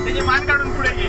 त्याची मान काढून पुढे घे.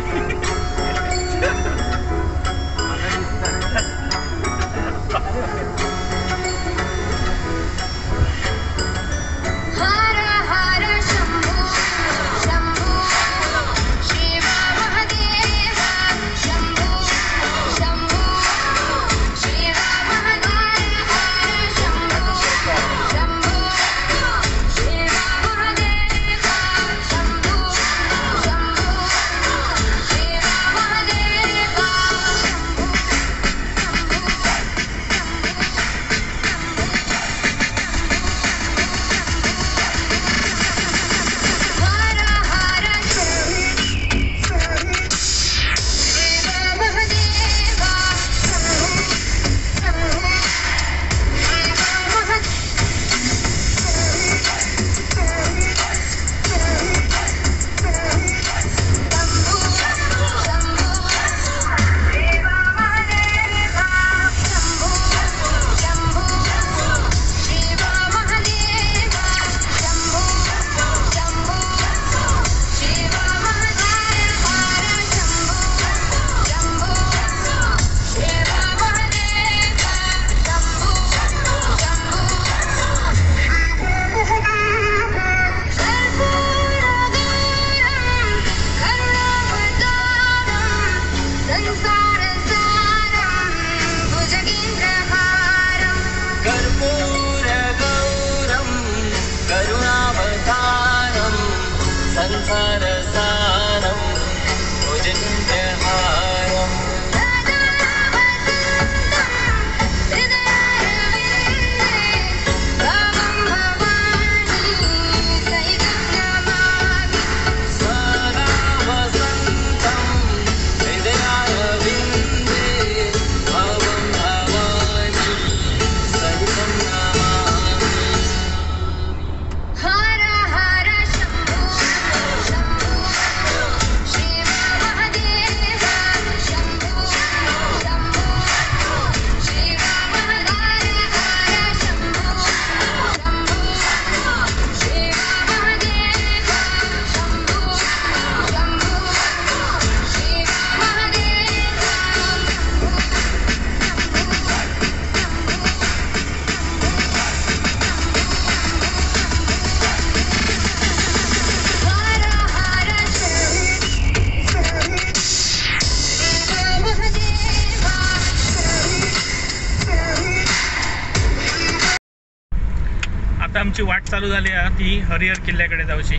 आता आमची वाट चालू झाली आहे ती हरिहर किल्ल्याकडे जाऊची.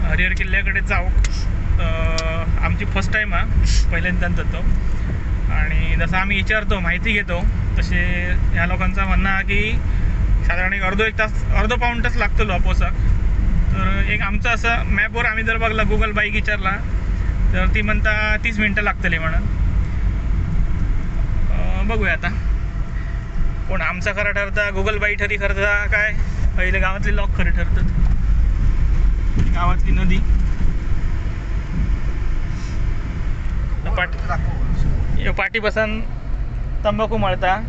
हरिहर किल्ल्याकडे जाऊ आमची फर्स्ट टाईम हा, पहिल्यांदाच जातो. आणि जसं आम्ही विचारतो माहिती घेतो तसे ह्या लोकांचा म्हणणं आहे की साधारण एक अर्धो एक तास अर्धो पाऊण तास लागतो पोचाक. तर एक आमचं असं मॅपवर आम्ही जर बघला गुगल बाईक विचारला तर ती म्हणता 30 मिनटं लागतली म्हणून. बघूया आता कोण आमचा खरा ठरता, गुगल बाई ठरी खरता काय पहिले गावातले लोक खरे ठरतात. गावातली नदी पाटी पाटी बसन तंबाखू मळता.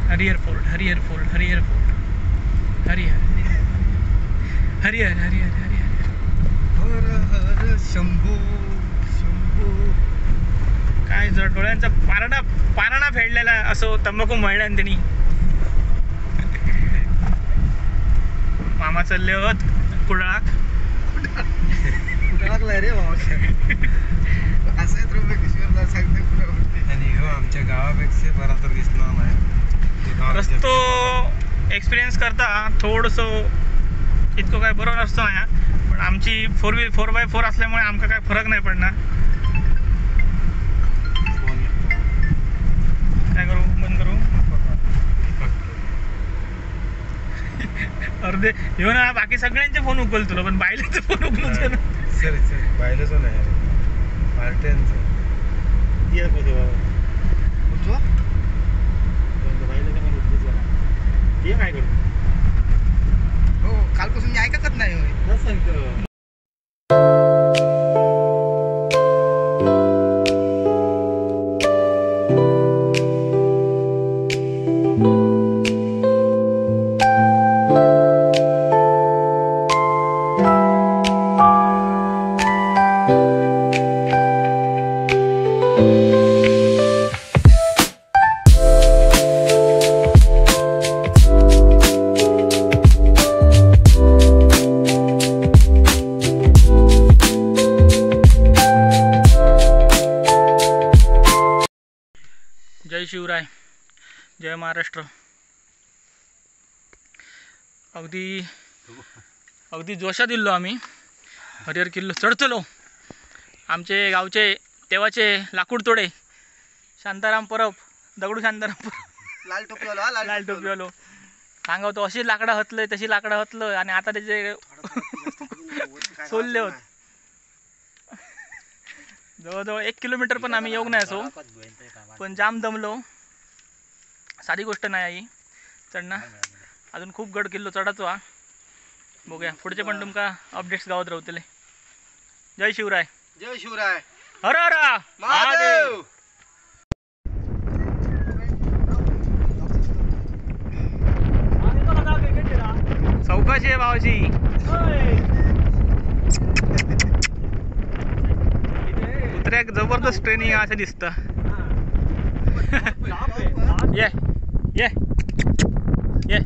Harihar fort, Harihar fort, Harihar fort, Harihar Harihar Harihar Harihar Har Har Shambhu Shambhu. काय जर डोळ्यांचा पारणा पारणा फेडलेला असो तंबाखू मळल्या त्यांनी. मामा चालले होत कुडाळाक. कुडाळाक रे मामा असं सांगते. आणि हो आमच्या गावापेक्षा बरा तर दिसणार नाही रस्तो. एक्सपिरियन्स करता थोडंसं इतकं काय बरोबर रस्तो नाही, पण आमची 4x4 असल्यामुळे आमका काय फरक नाही पडणार. काय करू, बंद करू अर्धे येऊ ना. बाकी सगळ्यांचे फोन उचलतो पण बायलेचे फोन उचलतो ना. सर सर बायलेचं नाही पार्ट्यांचं काय करू. हो कालपासून मी ऐकतच नाही. सांगतो. जय शिवराय, जय महाराष्ट्र. अगदी अगदी जोशात इल्लो आम्ही हरिहर किल्लो चढतलो. आमचे गावचे तेव्हाचे लाकूड तोडे शांताराम परब, दगडू शांताराम परब, लाल टोपीवालो, लाल टोपीवालो सांगावतो अशी लाकडा हतलंय तशी लाकडा हतलंय आणि आता त्याचे सोलले होत. जवळजवळ 1 किलोमीटर पण आम्ही येऊ नाही असो, पण जाम दमलो. साधी गोष्ट नाही आई चढणं, अजून खूप गड किल्लो चढाचो हा. बघूया पुढचे पण तुमका अपडेट्स गावात रावतले. जय शिवराय, जय शिवराय, हर हर महादेव. चौकशी आहे भावाची. कुत्र्याक जबरदस्त ट्रेनिंग असं दिसतं. ये ये ये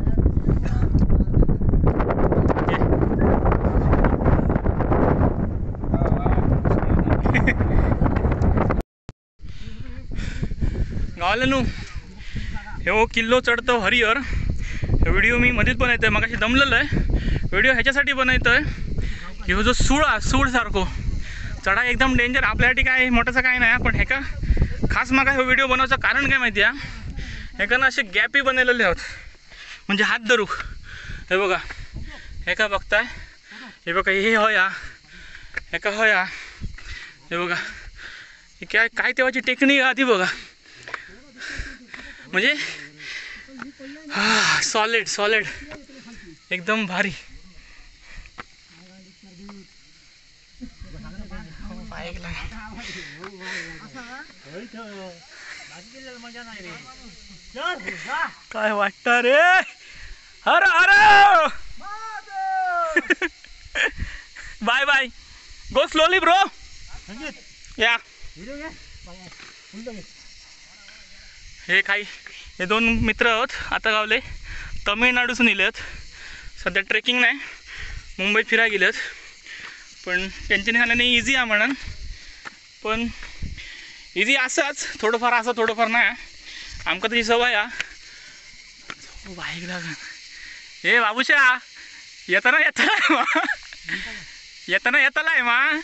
गावाला न्हू ह्यो किल्लो चढतो हरिहर. व्हिडिओ मी मध्येच बनवतोय, मगाशी दमलेलो आहे. व्हिडिओ ह्याच्यासाठी बनवतोय की ह्यो जो सूळ सूळ सारखो चढा एकदम डेंजर, आपल्यासाठी काय मोठंसं काय नाही, पण ह्याका खास माका ह्यो व्हिडिओ बनवायचं कारण काय माहिती आहे, ह्याका ना असे गॅपही बनवलेले आहोत म्हणजे हात धरू. हे बघा हेका बघताय, हे बघा हे हया हेका हया, हे बघा हे काय काय तेव्हाची टेक्निक आधी बघा, म्हणजे हा सॉलिड सॉलिड एकदम भारी. काय वाटतं रे, हर हर. Bye bye, go slowly bro. या हे काही हे 2 मित्र आहोत आता गावले, तमिळनाडूसून इले आहेत. सध्या ट्रेकिंग नाही, मुंबईत फिरायला गेले आहेत, पण त्यांच्याने झालं नाही इझी आहे म्हणून, पण इझी असाच थोडंफार असं थोडंफार नाही, आमका तशी सवय हा. बाईक लागन हे बाबूशा, येताना येताना मा, येताना येताला आहे मा.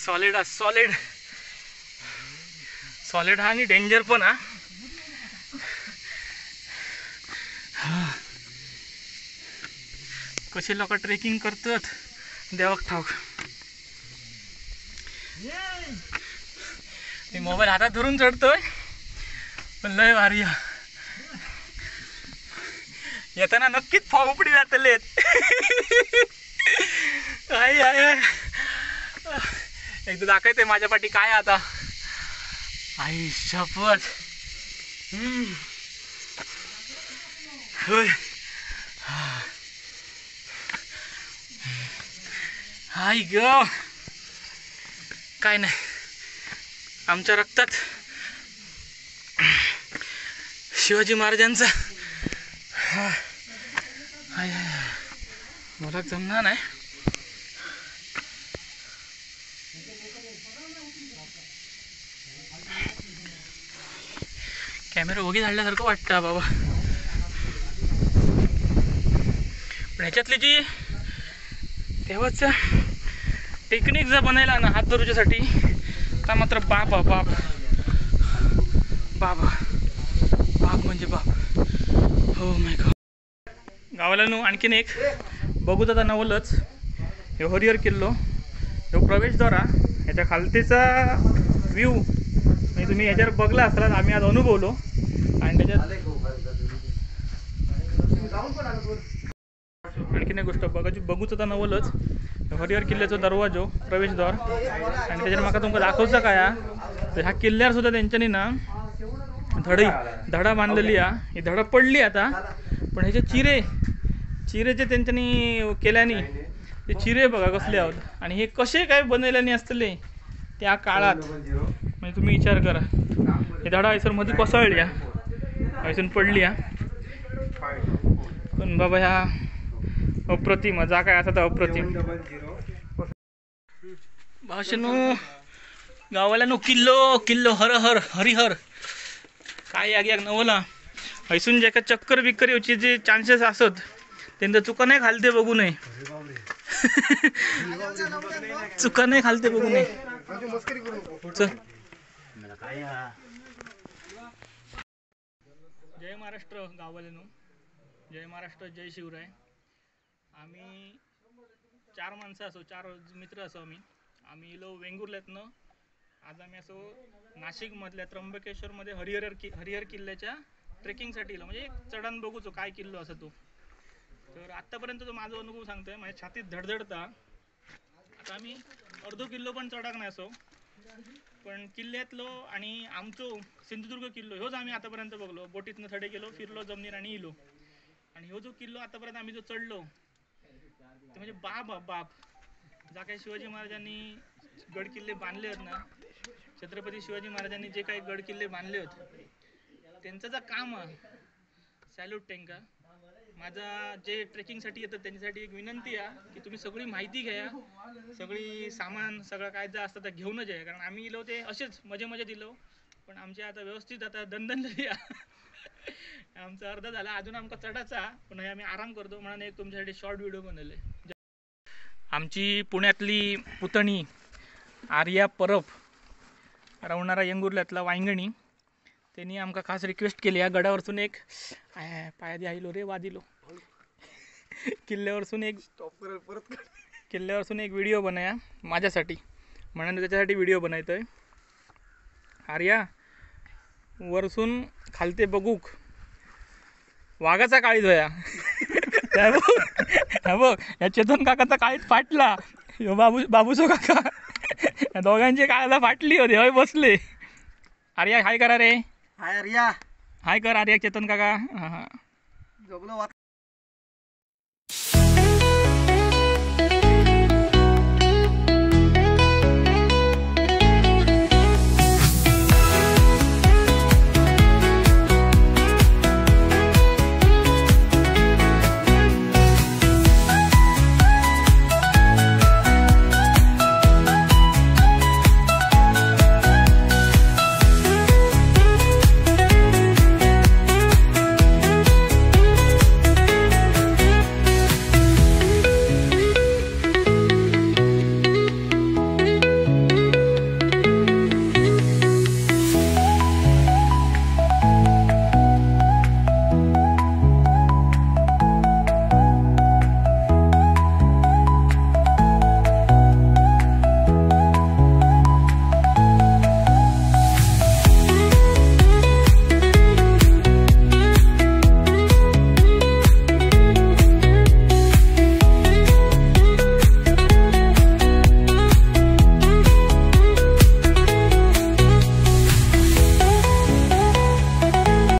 सॉलिड हा, सॉलिड सॉलिड हा आणि डेंजर पण हा. कसे लोक ट्रेकिंग करतात देवाक ठाऊक. मी मोबाईल हातात धरून चढतोय पण लय भारी. येताना नक्कीच फावपडी जातले. आई आई एकदा दाखवते माझ्या पाठी काय आता. आई शपथ. होय आई ग, काय नाही आमच्या रक्तात शिवाजी महाराजांचा. I मला जमणार नाही. कॅमेरा वगी झाडल्यासारखं वाटतं बाबा. पण ह्याच्यातली जी तेव्हाच टेक्निक जर बनायला ना हात धरूच्यासाठी, तर मात्र बाप बाप बाबा बाप म्हणजे बाप. हो my God. गावाला न्हू आणखीन एक बघू आता नवलच, हे हरिहर किल्लो ह्यो प्रवेशद्वार, ह्याच्या खालतीचा व्ह्यू म्हणजे तुम्ही ह्याच्यावर बघला असाल, आम्ही आज अनुभवलो. आणि त्याच्यात आणखीन एक गोष्ट बघायची, बघूच आता नवलच हरिहर किल्ल्याचो दरवाजो प्रवेशद्वार. आणि त्याच्यावर माका तुमका दाखवचा काय, तर ह्या किल्ल्यावर सुद्धा त्यांच्यानी ना धडा बांधलेली हा, ही धडा पडली आता, पण ह्याचे चिरे चिरे जे त्यांच्यानी केल्यानी ते चिरे बघा कसले आहोत आणि हे कसे काय बनवल्यानी असतले त्या काळात, म्हणजे तुम्ही विचार करा. हे धडा हयसर मध्ये कोसळली हयसून पडली हा, पण बाबा ह्या अप्रतिम जा काय असा तर अप्रतिम. 700. भाषणू गावाला नो किल्लो किल्लो हर हर हरिहर काय याग याग नवला. हैसून जे का चक्कर बिक्कर येवची जे चान्सेस असत त्यांना चुका नाही खालते बघू नये. चुका नाही खालते बघू नये. चल जय महाराष्ट्र गावाल्यानो, जय महाराष्ट्र, जय शिवराय. आम्ही चार माणसं असो, चार मित्र असो. आम्ही आम्ही इलो वेंगुर्ल्यातनं. आज आम्ही असो नाशिकमधल्या त्र्यंबकेश्वरमध्ये हरिहर हरिहर किल्ल्याच्या ट्रेकिंगसाठी इलो. म्हणजे एक चढण बघूचो काय किल्लो असा तो. तर आत्तापर्यंत जो माझा अनुभव सांगतोय, माझ्या छातीत धडधडता. आता आम्ही अर्धो किल्लो पण चढाक नाही असो, पण किल्ल्यातलो आणि आमचो सिंधुदुर्ग किल्लो ह्योच आम्ही आतापर्यंत बघलो. बोटीतनं थडे गेलो, फिरलो जमनीर आणि इलो. आणि ह्यो जो किल्लो आतापर्यंत आम्ही जो चढलो ते म्हणजे बाप बाप जा काही शिवाजी महाराजांनी गड किल्ले बांधले आहेत ना, छत्रपती शिवाजी महाराजांनी जे काही गड किल्ले बांधले होते त्यांचं जे काम आहे, सॅल्यूट त्यांका. माझा जे ट्रेकिंगसाठी येतात त्यांच्यासाठी एक विनंती आहे की तुम्ही सगळी माहिती घ्या, सगळी सामान सगळं काय जे असतं ते घेऊनच या. कारण आम्ही इलो ते असेच मजे मजे दिलो, पण आमचे आता व्यवस्थित आता दणदण झाली. आमचा अर्धा झाला, अजून आमका चढाचा, पण हे आम्ही आराम करतो म्हणून एक तुमच्यासाठी शॉर्ट व्हिडिओ बनवले. आमची पुण्यातली पुतणी आर्या परब रावणारा येंगुर्ल्यातला वांगणी, त्यांनी आमका खास रिक्वेस्ट केली या गडावरसून एक पायादी आयलो रे वादिलो किल्ल्यावरसून एक किल्ल्यावरसून एक व्हिडिओ बनाया माझ्यासाठी, म्हणून त्याच्यासाठी व्हिडिओ बनवतोय. आर्या वरसून खालते बघूक वाघाचा काळीज होया. बघ या चेतन काकाचा काळीज फाटला, ह्यो बाबू बाबूसो काका या दोघांची काळाला फाटली होती. हय बसले. आर्या हाय करा रे, हाय आर्या, हाय कर आर्या चेतन काका. हां हां जगलो.